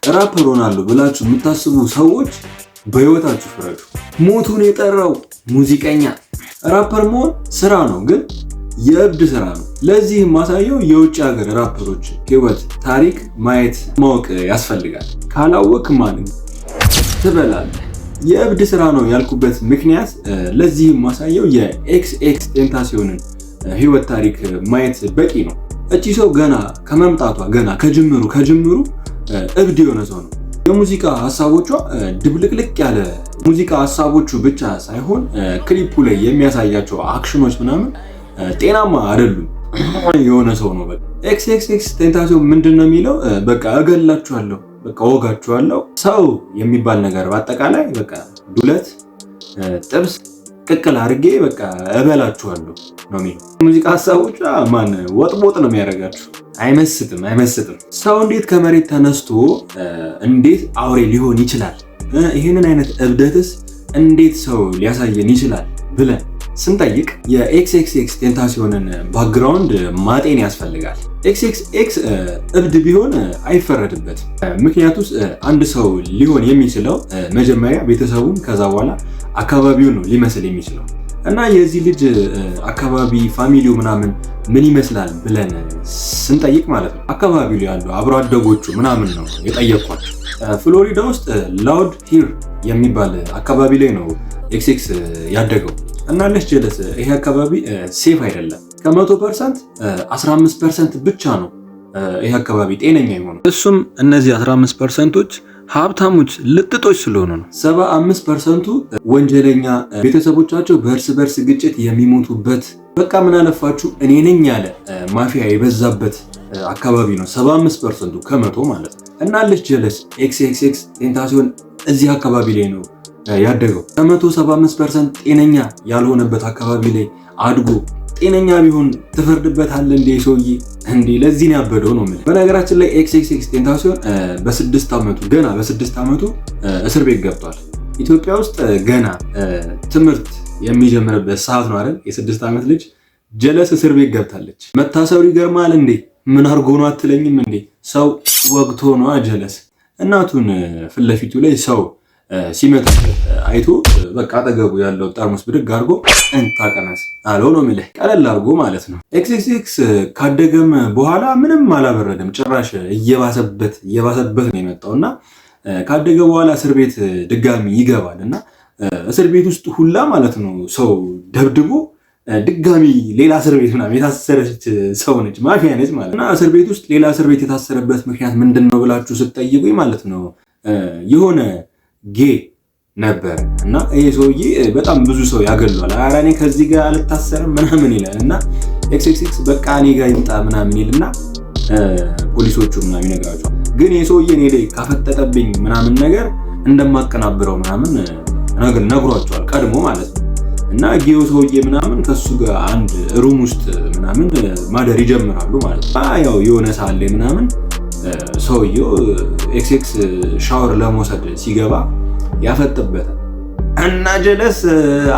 ራፐር ሆናለሁ ብላችሁ የምታስቡ ሰዎች በህይወታችሁ ፍረዱ። ሞቱን የጠራው ሙዚቀኛ። ራፐር መሆን ስራ ነው፣ ግን የእብድ ስራ ነው። ለዚህ ማሳየው የውጭ ሀገር ራፐሮች ህይወት ታሪክ ማየት ማወቅ ያስፈልጋል። ካላወቅ ማን ትበላለህ። የእብድ ስራ ነው ያልኩበት ምክንያት ለዚህም ማሳየው የኤክስ ኤክስ ቴንታሲዮንን ህይወት ታሪክ ማየት በቂ ነው። እቺ ሰው ገና ከመምጣቷ ገና ከጅምሩ እብድ የሆነ ሰው ነው። የሙዚቃ ሀሳቦቿ ድብልቅልቅ ያለ ሙዚቃ ሀሳቦቹ ብቻ ሳይሆን ክሊፑ ላይ የሚያሳያቸው አክሽኖች ምናምን ጤናማ አይደሉም። የሆነ ሰው ነው። በቃ ኤክስ ኤክስ ኤክስ ቴንታሲዮን ምንድን ነው የሚለው? በቃ እገላችኋለሁ፣ በቃ እወጋችኋለሁ። ሰው የሚባል ነገር በአጠቃላይ በቃ ዱለት፣ ጥብስ፣ ቅቅል አድርጌ በቃ እበላችኋለሁ ነው የሚለው። ሙዚቃ ሀሳቦቿ ማን ወጥቦጥ ነው የሚያደርጋችሁ። አይመስጥም፣ አይመስጥም። ሰው እንዴት ከመሬት ተነስቶ እንዴት አውሬ ሊሆን ይችላል? ይህንን አይነት እብደትስ እንዴት ሰው ሊያሳየን ይችላል ብለን ስንጠይቅ የኤክስ ኤክስ ኤክስ ቴንታሲዮንን background ማጤን ያስፈልጋል። ኤክስ ኤክስ ኤክስ እብድ ቢሆን አይፈረድበትም። ምክንያቱስ አንድ ሰው ሊሆን የሚችለው መጀመሪያ ቤተሰቡን ከዛ በኋላ አካባቢውን ነው ሊመስል የሚችለው። እና የዚህ ልጅ አካባቢ family ው ምናምን ምን ይመስላል ብለን ስንጠይቅ ማለት ነው አካባቢው ላይ ያሉ አብሮ አደጎቹ ምናምን ነው የጠየኳቸው። ፍሎሪዳ ውስጥ ላውድ ሂር የሚባል አካባቢ ላይ ነው ኤክስ ኤክስ ያደገው። እና ለሽ ጀለስ ይሄ አካባቢ safe አይደለም። ከ100% 15% ብቻ ነው ይሄ አካባቢ ጤነኛ የሆነው። እሱም እነዚህ 15%ቶች ሀብታሞች ልጥጦች ስለሆኑ ነው። 75%ቱ ወንጀለኛ፣ ቤተሰቦቻቸው በእርስ በርስ ግጭት የሚሞቱበት፣ በቃ ምን አለፋችሁ እኔ ነኝ ያለ ማፊያ የበዛበት አካባቢ ነው። 75%ቱ ከመቶ ማለት ነው። እና ለሽ ጀለስ ኤክስ ኤክስ ኤክስ ቴንታሲዮን እዚህ አካባቢ ላይ ነው ያደገው። ከመቶ 75% ጤነኛ ያልሆነበት አካባቢ ላይ አድጎ ጤነኛ ቢሆን ትፈርድበታለህ እንዴ ሰውዬ? እንዴ ለዚህ ነው ያበደው ነው የምልህ። በነገራችን ላይ ኤክስ ኤክስ ኤክስ ቴንታሲዮን በ6 ዓመቱ፣ ገና በ6 ዓመቱ እስር ቤት ገብቷል። ኢትዮጵያ ውስጥ ገና ትምህርት የሚጀምርበት ሰዓት ነው አይደል? የ6 ዓመት ልጅ ጀለስ እስር ቤት ገብታለች። መታሰሩ ይገርማል እንዴ? ምን አድርጎ ነው አትለኝም እንዴ? ሰው ወግቶ ነው ጀለስ። እናቱን ፊት ለፊቱ ላይ ሰው ሲመታ አይቶ በቃ አጠገቡ ያለው ጠርሙስ ብድግ አድርጎ እንታቀነስ አለው ነው የሚልህ። ቀለል አድርጎ ማለት ነው። ኤክስ ኤክስ ኤክስ ካደገም በኋላ ምንም አላበረደም። ጭራሽ እየባሰበት እየባሰበት ነው የመጣው። እና ካደገ በኋላ እስር ቤት ድጋሚ ይገባል እና እስር ቤት ውስጥ ሁላ ማለት ነው ሰው ደብድቦ ድጋሚ ሌላ እስር ቤት ምናምን የታሰረች ሰው ነች፣ ማፊያ ነች ማለት። እና እስር ቤት ውስጥ ሌላ እስር ቤት የታሰረበት ምክንያት ምንድን ነው ብላችሁ ስትጠይቁኝ ማለት ነው የሆነ gay ነበር እና ይሄ ሰውዬ በጣም ብዙ ሰው ያገሏል። ኧረ እኔ ከዚህ ጋር አልታሰርም ምናምን ይላል። እና ኤክስ ኤክስ ኤክስ በቃ እኔ ጋር ይምጣ ምናምን ይልና ፖሊሶቹ ምናምን ይነግራቸዋል። ግን ይሄ ሰውዬ እኔ ላይ ካፈጠጠብኝ ምናምን ነገር እንደማቀናብረው ምናምን ነግሯቸዋል ቀድሞ ማለት ነው። እና gay ው ሰውዬ ምናምን ከሱ ጋር አንድ room ውስጥ ምናምን ማደር ይጀምራሉ ማለት ነው። ያው የሆነ ሰዓት ላይ ምናምን ሰውየው ኤክስ ኤክስ ሻወር ለመውሰድ ሲገባ ያፈጥበታል እና ጀለስ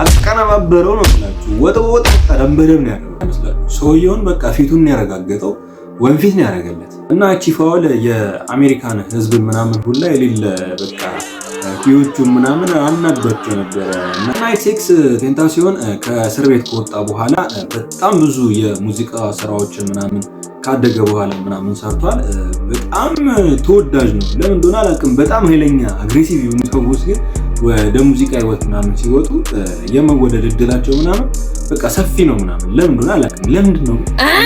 አቀነባበረው ነው የምላችሁ። ወጥ ወጥ ደም በደም ነው ያደረገው ይመስላችሁ። ሰውየውን በቃ ፊቱን ያረጋገጠው፣ ወንፊት ነው ያደረገለት። እና እቺ foul የአሜሪካን ሕዝብ ምናምን ሁላ የሌለ በቃ ፊዎቹ ምናምን አናዷቸው ነበረ። እና ኤክስ ኤክስ ቴንታሲዮን ከእስር ቤት ከወጣ በኋላ በጣም ብዙ የሙዚቃ ስራዎችን ምናምን ካደገ በኋላ ምናምን ሰርቷል። በጣም ተወዳጅ ነው። ለምን እንደሆነ አላውቅም። በጣም ኃይለኛ aggressive የሆኑ ሰዎች ግን ወደ ሙዚቃ ህይወት ምናምን ሲወጡ የመወደድ እድላቸው ምናምን በቃ ሰፊ ነው ምናምን። ለምን እንደሆነ አላውቅም። ለምንድን ነው?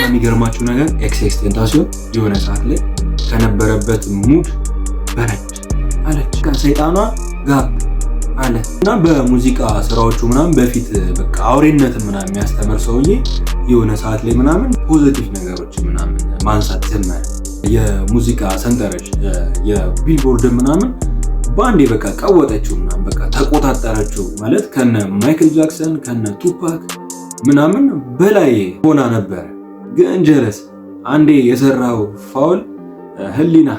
የሚገርማችሁ ነገር ኤክስ ኤክስ ቴንታሲዮን የሆነ ሰዓት ላይ ከነበረበት mood በረድ አለች። ሰይጣኗ ጋብ አለ እና በሙዚቃ ስራዎቹ ምናምን በፊት በቃ አውሬነትን ምናምን የሚያስተምር ሰውዬ የሆነ ሰዓት ላይ ምናምን positive ነገሮች ምናምን ማንሳት ጀመረ። የሙዚቃ ሰንጠረዥ የቢልቦርድ ምናምን በአንዴ በቃ ቀወጠችው ምናምን፣ በቃ ተቆጣጠረችው ማለት ከነ ማይክል ጃክሰን ከነ ቱፓክ ምናምን በላይ ሆና ነበረ። ግን ጀለስ አንዴ የሰራው foul ህሊና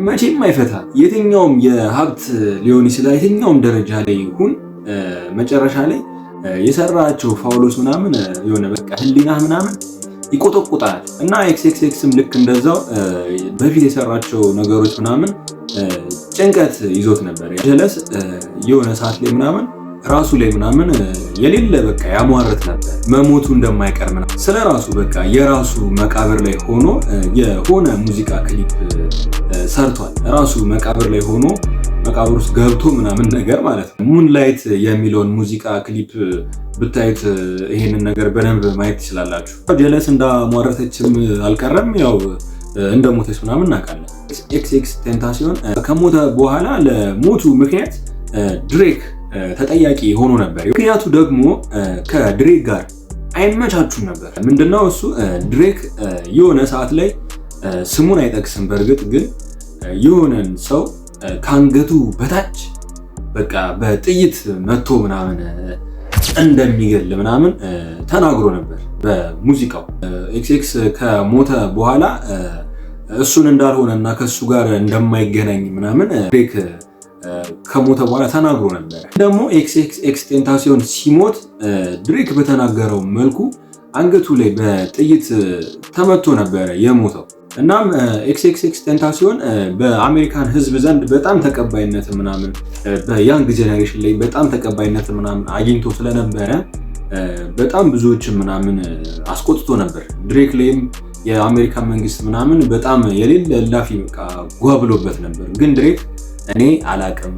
መቼም አይፈታ። የትኛውም የሀብት ሊሆን ይችላል፣ የትኛውም ደረጃ ላይ ይሁን መጨረሻ ላይ የሰራቸው foul ኦች ምናምን የሆነ በቃ ህሊና ምናምን ይቆጠቁጣል። እና ኤክስኤክስኤክስም ልክ እንደዛው በፊት የሰራቸው ነገሮች ምናምን ጭንቀት ይዞት ነበር። ጀለስ የሆነ ሰዓት ላይ ምናምን ራሱ ላይ ምናምን የሌለ በቃ ያሟርት ነበር፣ መሞቱ እንደማይቀር ምናምን ስለ ራሱ። በቃ የራሱ መቃብር ላይ ሆኖ የሆነ ሙዚቃ ክሊፕ ሰርቷል። ራሱ መቃብር ላይ ሆኖ፣ መቃብር ውስጥ ገብቶ ምናምን ነገር ማለት ነው። Moonlight የሚለውን ሙዚቃ ክሊፕ ብታዩት ይሄንን ነገር በደንብ ማየት ትችላላችሁ። ጀለስ እንዳሟረተችም አልቀረም፣ ያው እንደሞተች ምናምን እናውቃለን። ኤክስኤክስ ቴንታሲዮን ከሞተ በኋላ ለሞቱ ምክንያት ድሬክ ተጠያቂ ሆኖ ነበር። ምክንያቱ ደግሞ ከድሬክ ጋር አይመቻቹም ነበር። ምንድነው እሱ? ድሬክ የሆነ ሰዓት ላይ፣ ስሙን አይጠቅስም፣ በእርግጥ ግን የሆነን ሰው ከአንገቱ በታች በቃ በጥይት መቶ ምናምን እንደሚገል ምናምን ተናግሮ ነበር በሙዚቃው። ኤክስኤክስ ከሞተ በኋላ እሱን እንዳልሆነ እና ከእሱ ጋር እንደማይገናኝ ምናምን ድሬክ ከሞተ በኋላ ተናግሮ ነበር። ደግሞ ኤክስኤክስ ቴንታሲዮን ሲሞት ድሬክ በተናገረው መልኩ አንገቱ ላይ በጥይት ተመቶ ነበረ የሞተው። እናም ኤክስኤክስኤክስ ቴንታሲዮን በአሜሪካን ሕዝብ ዘንድ በጣም ተቀባይነት ምናምን፣ በ young generation ላይ በጣም ተቀባይነት ምናምን አግኝቶ ስለነበረ በጣም ብዙዎችን ምናምን አስቆጥቶ ነበር። ድሬክ ላይም የአሜሪካን መንግስት ምናምን በጣም የሌለ እላፊ በቃ ጓብሎበት ነበር። ግን ድሬክ እኔ አላቅም፣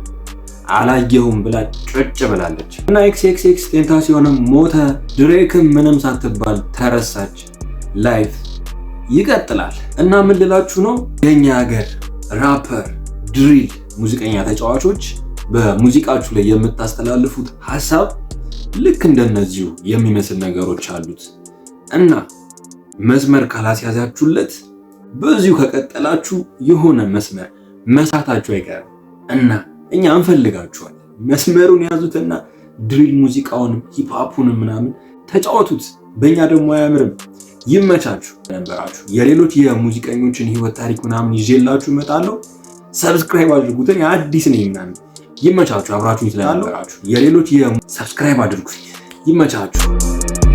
አላየሁም ብላ ጭጭ ብላለች። እና ኤክስኤክስኤክስ ቴንታሲዮንም ሞተ፣ ድሬክም ምንም ሳትባል ተረሳች። Life ይቀጥላል። እና ምን ልላችሁ ነው፣ የኛ ሀገር rapper፣ drill ሙዚቀኛ ተጫዋቾች፣ በሙዚቃችሁ ላይ የምታስተላልፉት ሀሳብ ልክ እንደነዚሁ የሚመስል ነገሮች አሉት። እና መስመር ካላስያዛችሁለት በዚሁ ከቀጠላችሁ የሆነ መስመር መሳታችሁ አይቀርም። እና እኛ እንፈልጋችኋለን። መስመሩን ያዙትና drill ሙዚቃውንም hip hop ኡንም ምናምን ተጫወቱት። በእኛ ደግሞ አያምርም። ይመቻችሁ። ነበራችሁ የሌሎች የሙዚቀኞችን ህይወት ታሪክ ምናምን ይዤላችሁ እመጣለሁ። Subscribe አድርጉትን፣ አዲስ ነኝ ምናምን። ይመቻችሁ። አብራችሁኝ ስለነበራችሁ የሌሎች የ subscribe አድርጉኝ። ይመቻችሁ።